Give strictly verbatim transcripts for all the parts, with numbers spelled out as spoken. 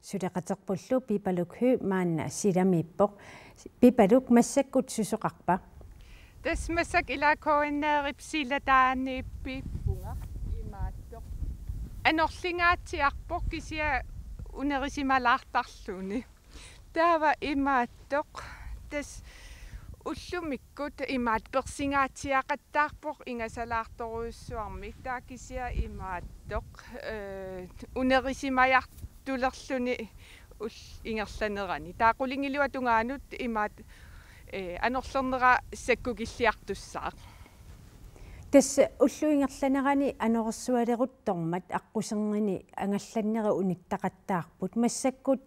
Suleqaterpullu Pipaluk Høegh maanna silamiippoq. Pipaluk, massakkut susoqarpa? Tassa massakkut ilaa K N R-ip silataaniippunga imaattoq. Anorlingaatsiarpoq kisianni unerisimalaartarluni. Taava imaattoq. Tassa ullumikkut imaattoq persingaatsiaqattaarpoq ingasalaartorujussuarmik. Taava kisianni imaattoq, eh, unerisimajartulerluni ul-, ingerlanerani. Taava qulingiluat tungaanut imaattoq, eh, anorlernera sakkukilliartussaaq. Tassa ullup ingerlanerani anorersualeruttormat aqquserngini angallanneri unittaqattaarput. Massakkut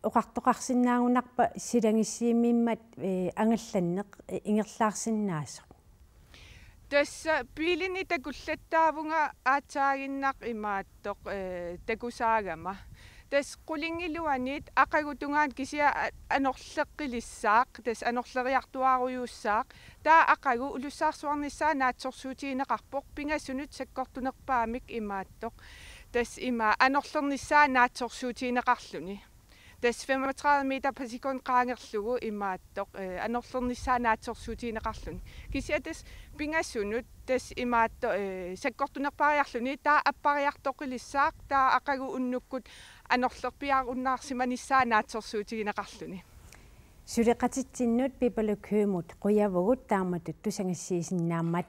oqartoqarsinnaagunarpa silagissimimmat, eh, angallanneq, eh, ingerlaarsinnaasoq? Tassa biilinik takullattaavunga aatsaaginnaq imaattoq, eh, takusaagama. Tassa qulingiluanit aqagu tungaanut kisianni a-, anorleqqilissaaq, tassa anorleriartuaarujussuussaaq. Taava aqagu ulussaarsuarnissaa naatsorsuutigineqarpoq, pingasunut sakkortunerpaamik imaattoq. Tassa ima anorlernissaa naatsorsuutigineqarluni. Tassa femogtredive meter per sekund qaangerlugu imaattoq, eh, anorlernissaa naatsorsuutigineqarluni. Kisianni tassa pingasunut tassa imaattoq, eh, sakkortunerpaariarluni, taava appariartoqqilissaaq, taava aqagu unnukkut anorlerpiarunnaarsimanissaa naatsorsuutigineqarluni. Suleqatitsinnut Pipaluk Høeghmut qujavugut taamatut tusagassiisinnaammat.